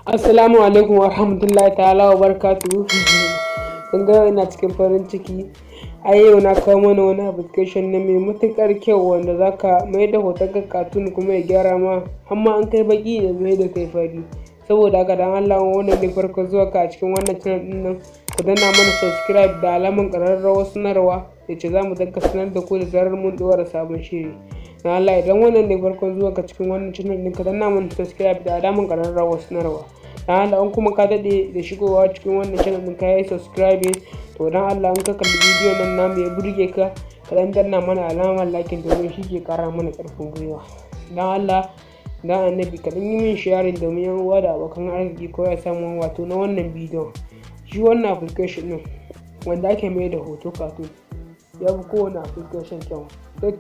Assalamu alaikum wa rahmatullahi ta'ala wa barakatuhu. Kun ga ina cikin farin ciki. A yau na kawo mana wani application ne mai matuƙar kyau wanda zaka mai da hoton ka cartoon kuma ya gyara ma, har ma an kai baƙi ya mai da kai fari. Saboda haka, dan Allah, wannan ne farko zuwa ka a cikin wannan channel ɗin nan, ku danna mana subscribe da alamar ƙararrawar sanarwa, yace za mu dinga sanar da ku da zarar mun ɗora sabon shiri. Dan Allah, idan wannan ne farkon zuwa ka cikin wannan channel ɗin, ka danna mana subscribe da alamar ƙararrawar sanarwa. Dan Allah, in kuma ka daɗe da shigowa cikin wannan channel ɗin, ka yi subscribing, to dan Allah, in ka kalli bidiyon nan namu ya burge ka, ka dan danna mana alamar like domin shi ke ƙara mana ƙarfin gwiwa. Dan Allah dan Annabi, ka dan yi min sharing domin yan uwa da abokan arziki ko ya samu wato na wannan bidiyon. Shi wannan application ɗin wanda ake mai da hoto cartoon ya fi kowane application kyau.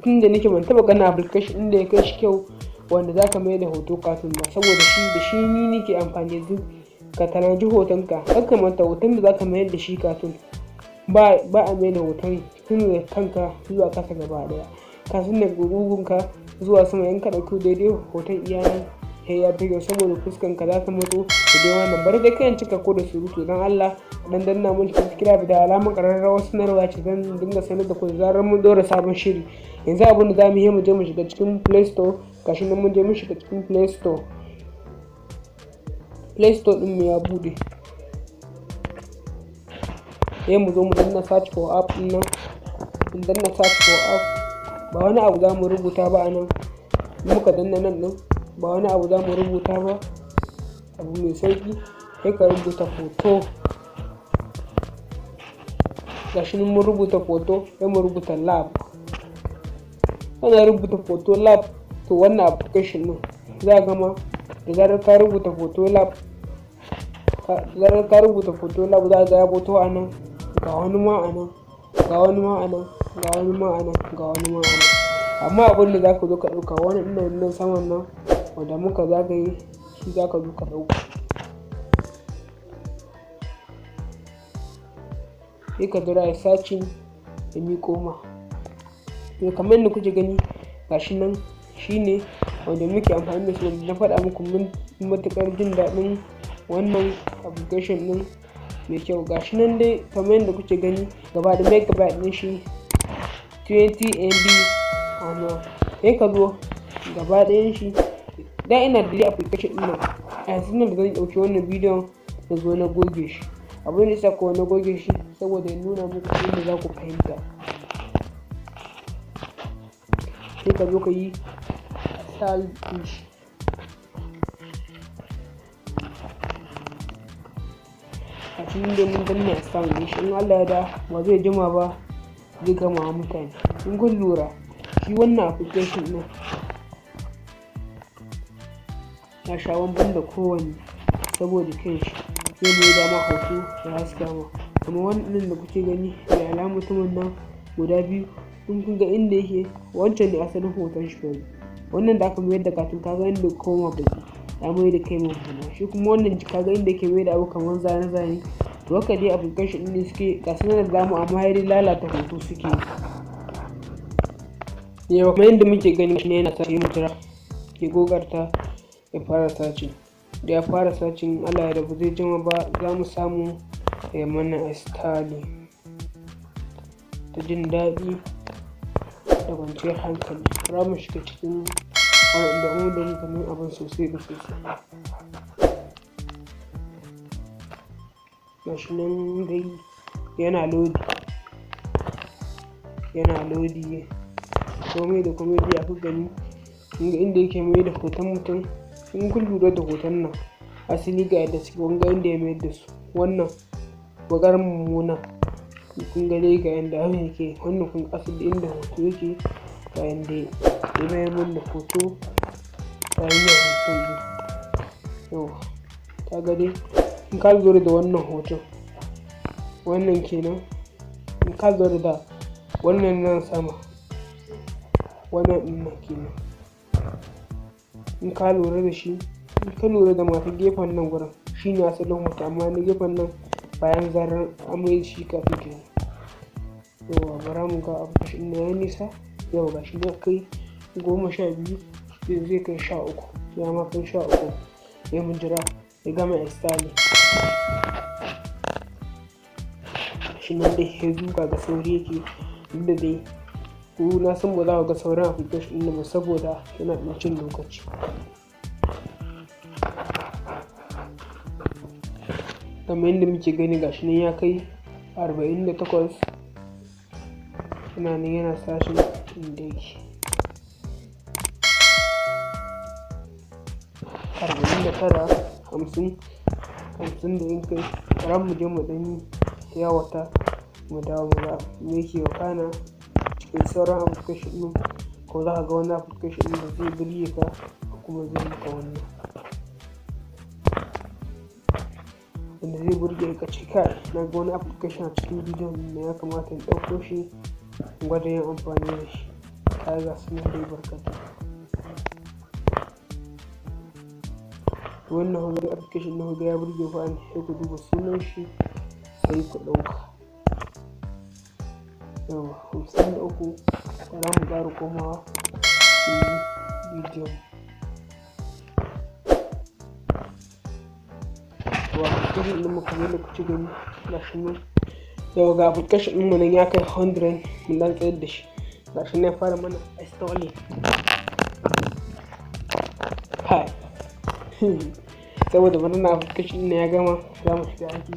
Tun da nake ban taɓa ganin application ɗin da ya kai shi kyau wanda zaka mai da hoto cartoon ba, saboda shi da shi ni nake amfani. Yanzu ka tanaji hotonka, kar ka manta, hoton da zaka mayar da shi cartoon, ba a mai da hoton tun daga kanka zuwa ƙasa gaba ɗaya. Ka san daga ƙugunka zuwa sama, in ka ɗauki daidai hoton iya nan sai ya fi kyau, saboda fuskan ka za ta matso da dai wannan. Bari dai kai cika ko da surutu. Don Allah, dan danna mun subscribe da alamar ƙararrawar sanarwa ce, zan dinga sanar da ku da zarar mun ɗora sabon shiri. Yanzu abin da za mu yi, mu je mu shiga cikin Play Store. Gashi nan mun je mun shiga cikin Play Store. Play Store ɗin mu ya buɗe, sai mu zo mu danna search for app ɗin nan. Mun danna search for app, ba wani abu za mu rubuta ba a nan. Muka danna nan ɗin, ba wani abu za mu rubuta ba, abu mai sauƙi, sai ka rubuta photo. Gashi nan mun rubuta Photo, sai mu rubuta Lab. Kana rubuta Photo Lab, to wannan application ɗin za gama. Da zarar ka rubuta Photo Lab, da zarar ka rubuta Photo Lab, za ga ya fito a nan. Ga wani ma a nan, ga wani ma a nan, ga wani ma a nan, ga wani ma a nan. Amma abin da za ka zo ka ɗauka, wani ɗin nan saman nan wanda muka zagaye shi za ka zo ka ɗauka. Sai ka jira ya searching ya miƙo ma. To, kamar yadda kuke gani, gashi nan, shine wanda muke amfani da shi, wanda na faɗa muku mun matuƙar jin daɗin wannan application ɗin mai kyau. Gashi nan dai kamar yadda kuke gani, gaba da megabyte ɗin shi 20 MB. Amma sai ka zo gaba ɗayan shi da ina da dai application ɗin nan, a yanzu nan da zan ɗauki wannan bidiyon na zo na goge shi. Abin da yasa ko na goge shi, saboda ya nuna muku inda za ku fahimta. Sai ka zo ka yi install ɗin shi. A cikin dai mun danna install ɗin shi, in Allah ya da ba zai jima ba zai gama wa mutane. In kun lura, shi wannan application ɗin ya sha bamban da kowanne, saboda kyan shi zai mai da ma hoto ya haska ma. Kamar wannan ɗin da kuke gani mai alamar mutumin nan guda biyu, in kun ga inda yake, wancan ne asalin hoton shi fari. Wannan da aka mayar da cartoon, ka ga inda koma baki, ya mai da kai mummuna. Shi kuma wannan, ka ga inda yake mai da abu kamar zane zane. To, haka dai application ɗin suke, ga su nan da dama, amma dai lalata hoto suke yi. Yau kamar yadda muke gani shi ne yana tashi, mu jira ke gogarta ya fara searching. Da ya fara searching, Allah ya rabu zai jima ba za mu samu ya mana installing ta jin daɗi da kwanciyar hankali. Za mu shiga cikin wannan domin da ganin abin sosai da sosai. Gashi nan dai yana lodi, yana lodi. Komai da komai dai aka gani. Kun ga inda yake mai da hoton mutum. In kun lura da hoton nan, asali ga yadda suke, kun ga inda ya mayar da su. Wannan baƙar mummuna, kun ga dai ga yanda abin yake. Wannan kun asali inda hoto yake, ga yanda ya mayar mun da hoto ta hanyar hoton ɗin. Yauwa, ka ga dai in ka lura da wannan hoton, wannan kenan. In ka lura da wannan nan sama, wannan ɗin nan kenan. In ka lura da shi, in ka lura da masu gefen nan gurin, shine asalin hoto, amma na gefen nan bayan zarar an mai da shi kafin kenan. Yauwa, bara mu ga abu shi ya yi nisa. Yau ga shi ya kai 12, zai kai 13, ya ma kai 13. Sai mun jira. Ya gama installing. Shi nan dai ya zuga ga sauri yake, duk da dai ku na san ba za ku ga sauran application ɗin ba saboda yana ɗan cin lokaci. Kamar yadda muke gani gashi nan ya kai 48, yana nan yana sashin inda yake 49, 50, 50 da in kai. Bara mu je mu ɗan yawata mu dawo mu ga me yake wakana cikin sauran application ɗin, ko za ka ga wani application ɗin da zai burge ka ko kuma zai maka wannan wanda zai burge ka, ce kai na ga wani application a cikin bidiyon nan ya kamata in ɗauko shi in gwada yin amfani da shi. Kaga ga su nan dai barkatai. Wannan hoton application na ga ya burge ku an sai ku duba sunan shi sai ku ɗauka. Yawwa, 53, bara mu ƙara komawa cikin bidiyon. To application ɗin mu kamar yadda kuke gani gashi nan. Yawwa, ga application ɗin mu nan ya kai 100, mun ɗan tsayar da shi. Gashi nan ya fara mana installing. Kai. Saboda murna application ɗin ya gama, za mu shiga aiki.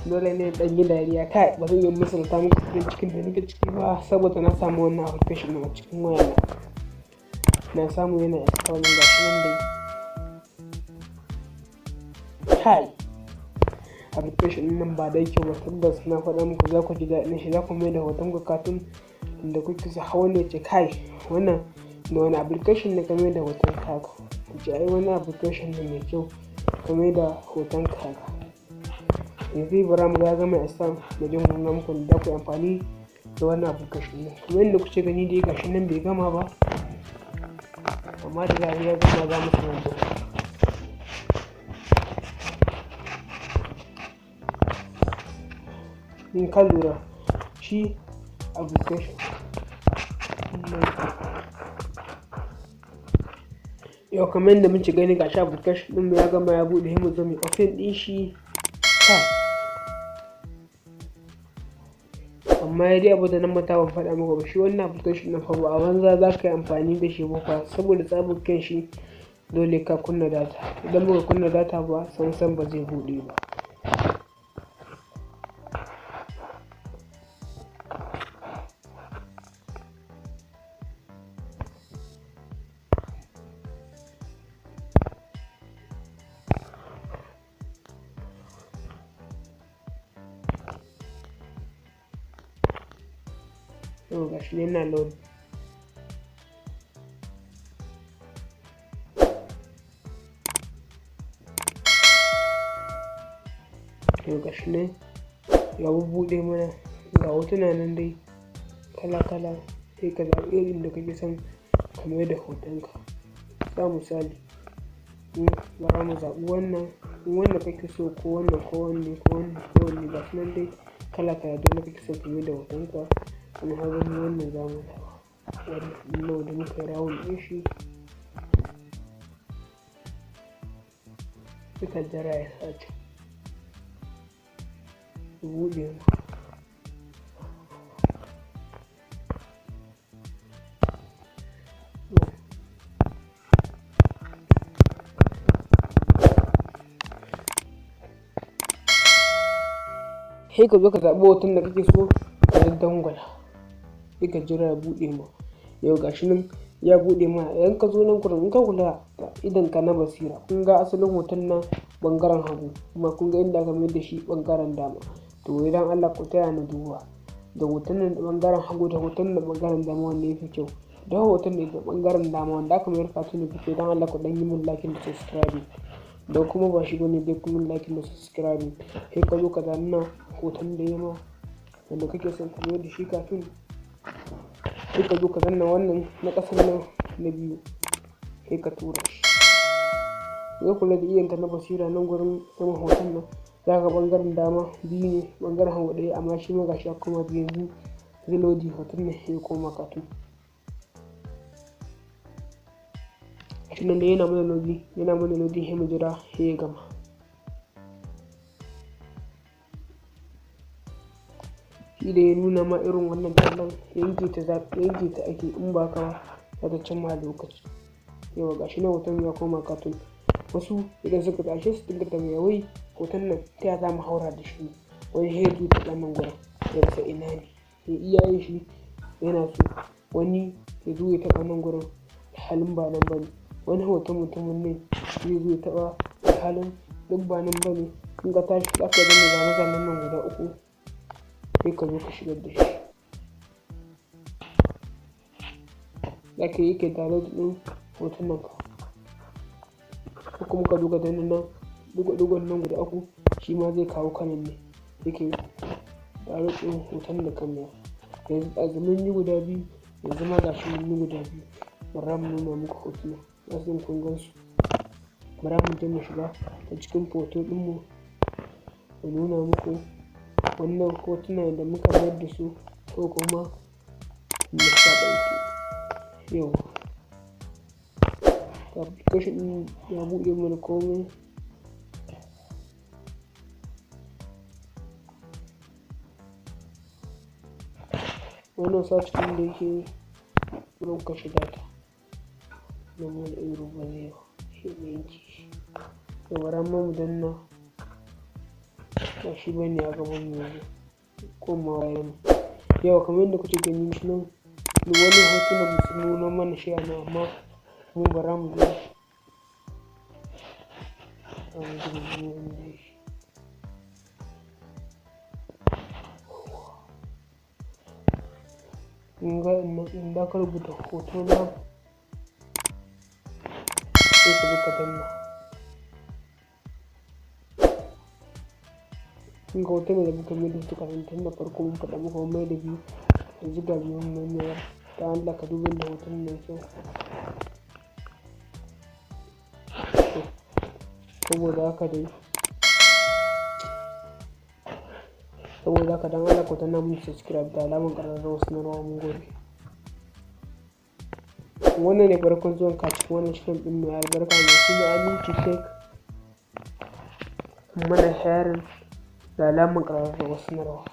Dole ne in ɗan yi dariya, kai ba zan iya misalta muku farin cikin da nake ciki ba saboda na samu wannan application ɗin a cikin wayana. Na samu yana installing gashi nan dai. Kai. Application ɗin nan ba dai kyau ba, tabbas na faɗa muku za ku ji daɗin shi, za ku mai da hoton ku cartoon inda kuke so. Har wani ya ce kai wannan da wani application ne ka mai da hoton ka haka. Ku ce ai wani application ne mai kyau ka mai da hoton ka haka. Yanzu bara mu ga ya gama install mu je mu nuna muku yadda za ku yi amfani da wannan application ɗin. Kamar yadda kuke gani dai gashi nan bai gama ba, amma da zarar ya gama za mu sanar da ku. In ka lura shi application yau kamar yadda muke gani gashi application ɗin mu ya gama ya buɗe, sai mu zo mu open ɗin shi. Kai. Amma dai abu da na manta ban faɗa muku ba, shi wannan application ɗin fa ba a banza za ka yi amfani da shi ba fa, saboda tsabar kyan shi dole ka kunna data. Idan baka kunna data ba sam ba zai buɗe ba. Yau gashi nan yana load. Yau gashi nan ya bubbuɗe mana, ga hotuna nan dai kala kala, sai ka zaɓi irin da kake son ka mai da hotonka. Sa misali, bara mu zaɓi wannan, wanda kake so ko wannan ko wanne ko wannan ko wanne, ga su nan dai kala kala duk wanda kake so ka mai da hotonka. Kuma ka gani wannan za mu zaɓa. Wannan nawa da muka yi round ɗin shi. Suka jira ya sace. Buɗe mu. Sai ka zo ka zaɓi hoton da kake so ka dangwala. Sai ka jira ya buɗe ma. Yau gashi nan ya buɗe ma. Idan ka zo nan gurin in ka kula da idonka na basira, kun ga asalin hoton nan ɓangaren hagu kuma kun ga inda aka mayar da shi ɓangaren dama. To idan Allah ku taya ni duba da hoton nan ɓangaren hagu da hoton nan ɓangaren dama wanne yafi kyau. Da hoton ne da ɓangaren dama wanda aka mayar cartoon yafi kyau, don Allah ku ɗan yi min like da subscribing. Don kuma ba shi bane dai ku min like da subscribing. Sai ka zo ka danna hoton da ya ma wanda kake son ka mayar da shi cartoon. Sai ka zo ka danna wannan na ƙasan nan na biyu sai ka tura shi. Ka kula da idonka na basira nan gurin saman hoton nan, za ka ga ɓangaren dama biyu ne, ɓangaren hagu ɗaya, amma shi ma gashi ya koma biyu yanzu zai lodi hoton nan sai ya koma cartoon. Shi nan dai yana mana lodi, yana mana lodi sai mu jira sai ya gama. Idan ya nuna ma irin wannan tallan, yanke ta yanke ta ake, in ba haka ba za ta cimma lokaci. Yauwa, gashi nan hoton ya koma cartoon. Wasu idan suka tashi su dinga tambaya, wai hoton nan ta ya za mu haura da shi? Wani sai ya zo ya taɓa nan gurin, ya rasa ina ne ya iya yin shi yana so. Wani ya zo ya taɓa nan gurin, alhalin ba nan ba ne. Wani hoton mutumin ne zai zo ya taɓa, alhalin duk ba nan ba ne. In ka tashi za ka danna zane-zanen nan guda uku, sai ka zo ka shigar da shi. Za ka yi kai download ɗin hotunan ka, ko kuma ka zo ka danna nan ɗigo-ɗigon nan guda uku, shi ma zai kawo ka nan ne, sai ka yi download ɗin hoton da ka mayar. Yanzu ɗazu mun yi guda biyu, yanzu ma gashi mun yi guda biyu. Bara mu nuna muku hotuna, na san kun gan su. Bara mu je mu shiga ta cikin photo ɗinmu, mu nuna muku wannan hotuna da muka mayar da su ko kuma nishaɗantu. Yauwa, application ɗin ya buɗe mana komai. Wannan search ɗin da yake yi, bari mu kashe data don wani error ba zai ba, sai mu yanke shi. To, bara ma mu danna, ba shi bane a gaban mu yanzu, komawa baya ne. Yauwa, kamar yadda kuke gani shi nan, wani hotunan sun nuno mana shi a nan, amma mu bara mu zo mu shi. Kun ga in za ka rubuta hoto na, sai ka zo ka danna. Kun ga hotunan da muka mayar da su kafin tun da farko mun faɗa muku mun mai da biyu, yanzu ga biyu mun mayar. Dan Allah ka duba yadda hoton nan kyau. Saboda haka dai, saboda haka dan Allah ku danna mun subscribe da alamar ƙararrawar sanarwa, mun gode. Wannan ne farkon zuwan ka cikin wannan channel ɗin mai albarka mai suna Aminci Tech, mana sharing da alamar ƙararrawar sanarwa.